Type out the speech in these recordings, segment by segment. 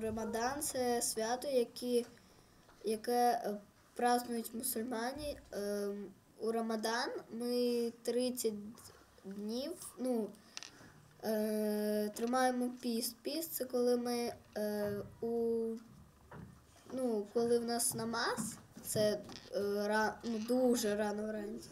Рамадан це свято, які, яке празднують мусульмані. У Рамадан ми 30 днів, ну, тримаємо піст. Піст це коли ми ну, коли в нас намаз, це ну, дуже рано вранці.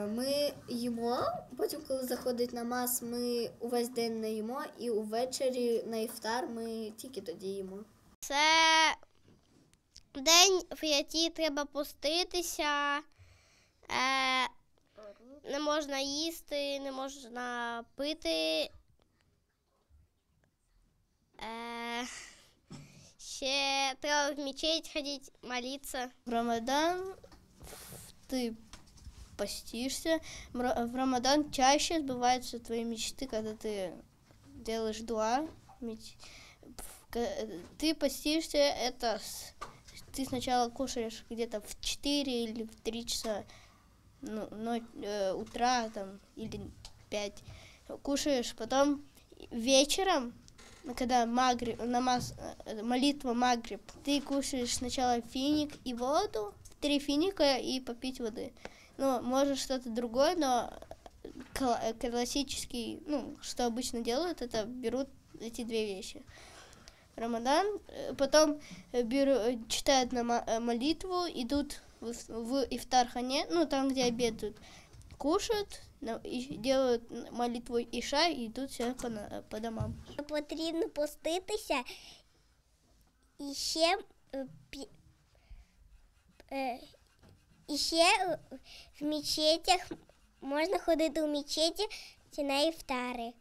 Ми їмо, потім, коли заходить намаз, ми увесь день не їмо, і увечері на іфтар ми тільки тоді їмо. Це день, в який треба поститися, не можна їсти, не можна пити. Ще треба в мечеть ходити, молитися. В Рамадан ты постишься. В Рамадан чаще сбываются твои мечты, когда ты делаешь дуа. Ты постишься, это ты сначала кушаешь где-то в 4 или в 3 часа, ну, утра там, или 5. Кушаешь, потом вечером, когда магриб, намаз, молитва магриб, ты кушаешь сначала финик и воду, 3 финика и попить воды. Ну, можешь что-то другое, но классический, ну, что обычно делают, это берут эти две вещи. Рамадан, потом читают молитву, идут в ифтархане, ну, там, где обедают, кушают, и делают молитву Иша и идут все по домам. Потрібно поститися і ще в мечетях можна ходити у мечеті на іфтари.